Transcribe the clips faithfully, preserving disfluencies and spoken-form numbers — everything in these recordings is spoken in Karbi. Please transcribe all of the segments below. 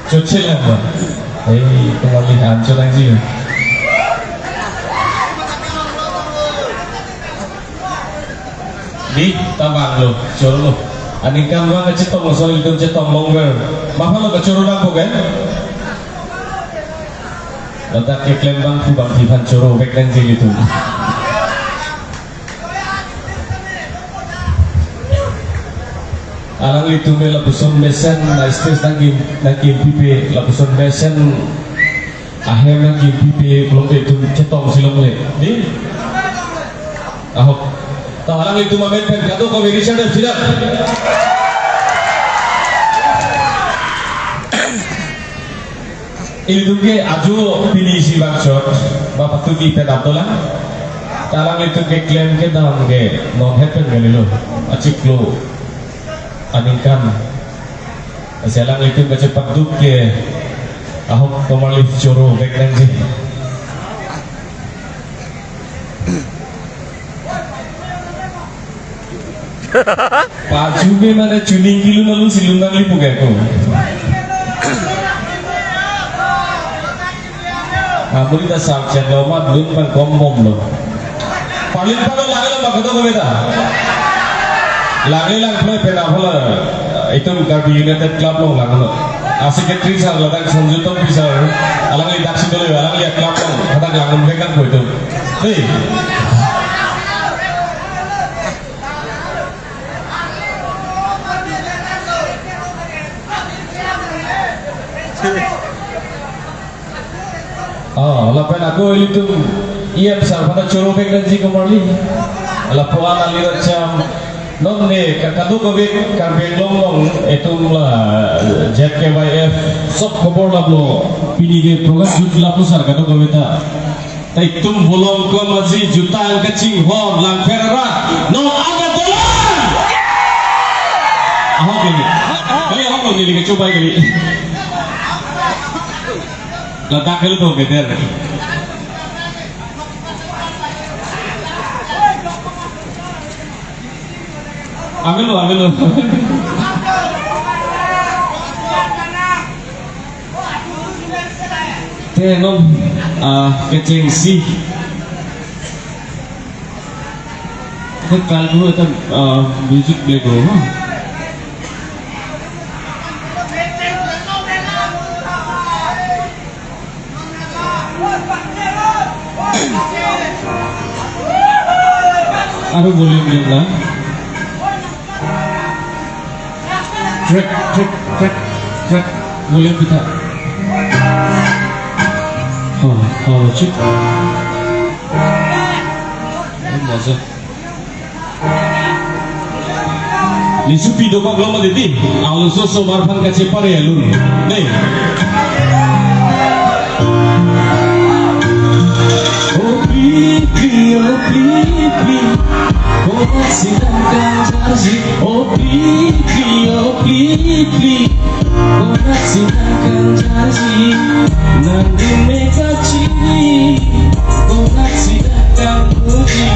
Chochil lang ba. Hei, komarli an chonangji. Di, ta vanglo, chorolo. Aningkan vang kachetong, so ilitum chetong longver. Mapha lo kachoro nangpo ke? Ladak keklem abangphu abangphi aphan chorovek nangji ilitum. Alanglitum ke lapuson mesen, na stage nangkim, nangkimpipe, lapuson mesen ahem nangkimpipe, pulote itum chetongsi longle. Di? Ahok. Ta alanglitum amen pen kadokave Richard F. Sidat. Ilitum ke ajo pini isi bangchot, ba patumi pen apdolang. Ta alanglitum keklem kedam ke non het pen kalilo, achiklo aningkan. Lasi alanglitum kachepaduk ke ahok komarli chorovek nangji. Pajumi mane chuning kilu nalu silung nangli puke ko. Amuri ta sab chet lo mat lun pang kom bom lo. Parlin pang lo lage lo bak kadokave ta. Lage lang play pen aphola itum Karbi United Club along langnon. A secretary sir ladak Sanju Tongpi sir. Alangli daksi dolo alangli club along. Hadak langnon vekan ko itum. Hei. Oh, lapen ako ilitum E M sir aphan chorovek nangji komarli. Lapuan aliracham. Non ne ka-, kadokave Karbi Anglong along itum la Z K Y F sob khobor laplo. Pini ke program jut laplo sir kadokave ta. Ta itum bolong ko maji jutang kachinghon langpher arat. Non aga dolang. Ahok kali. Kali ahok kali, kali kechobai kali. Ladak kali to beder. Avelo, avelo. Te non, ah, kechengsi. Te kalbur eta, ah, music play koro, ha? Aru volume din lang. Track, track, track, track. Volume pitha. Oh, oh, cik. Oh, maza. Lisu pi dokok lo ma titi, aluso somar aphan kachepare alun. Dei. O Pipi, o Pipi, konatsi nangkangjarji. O Pipi, o Pipi, konatsi nangkangjarji. Nangli me kachini, konatsi nangkangmuji.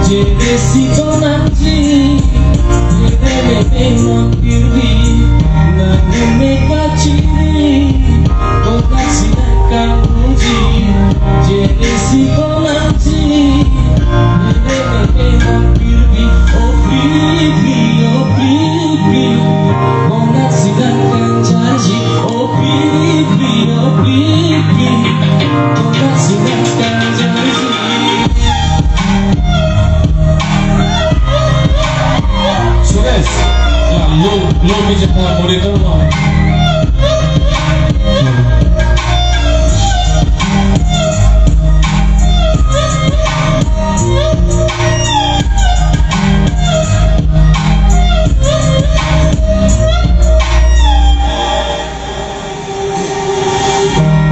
Jere si konatsi, jere me me mangkirdi. Nangli me kachini, konatsi nangkangmuji. Jere si konatsi, jere me me mangkirdi. O Pipi, o Pipi, konatsi nangkangjarji. O Pipi, o Pipi, konatsi nangkangjarji. Suresh, la lo, lo mi jepang monitor lo.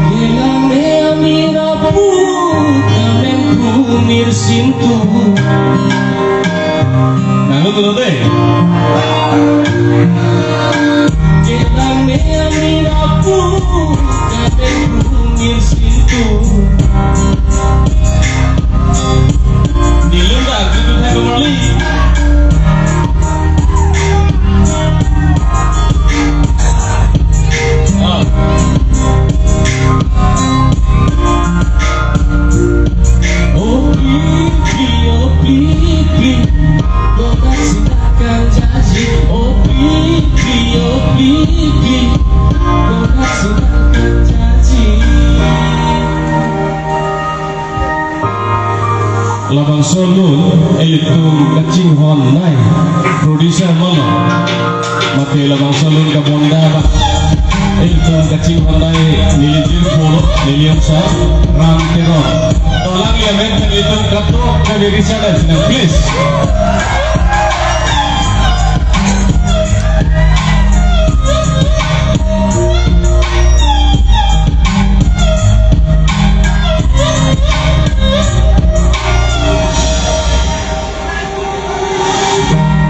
Kelang me amir aput, kamen pumir sintu. Nanglo dulu deh. Kelang me Labangso alun ilitum kachinghon nai, producer malom. Mate labangso alun kabonda ba ilitum kachinghon nai neli jirpo, neli amsa Ram Teron. To alangli amen pen ilitum katok kave risa dam sinang, please.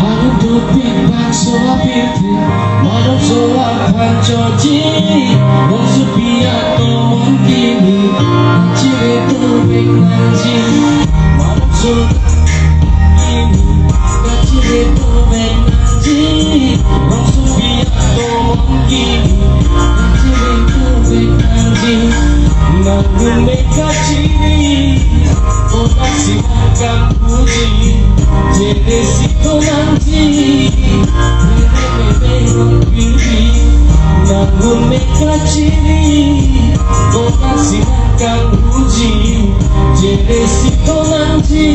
Alun dopik bangso apirthe, malomso aphan choji, bangso piak tomon kimi, kachire dovek nangji, malomso kimi, kachire dovek nangji, bangso piak tomon kimi, kachire dovek nangji, nangmun me kachiri, kodaksi nangkanghuji, jeresi to nangji, mere mere non pirbi, nangmun me kachiri, kodaksi nangkanghuji, jeresi to nangji,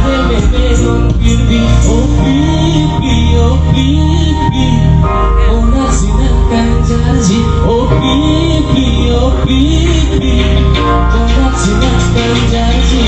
mere mere non pirbi, o pirbi, o pirbi, kodaksi nangkangjarji, o pirbi, o pirbi, kodaksi nangkangjarji,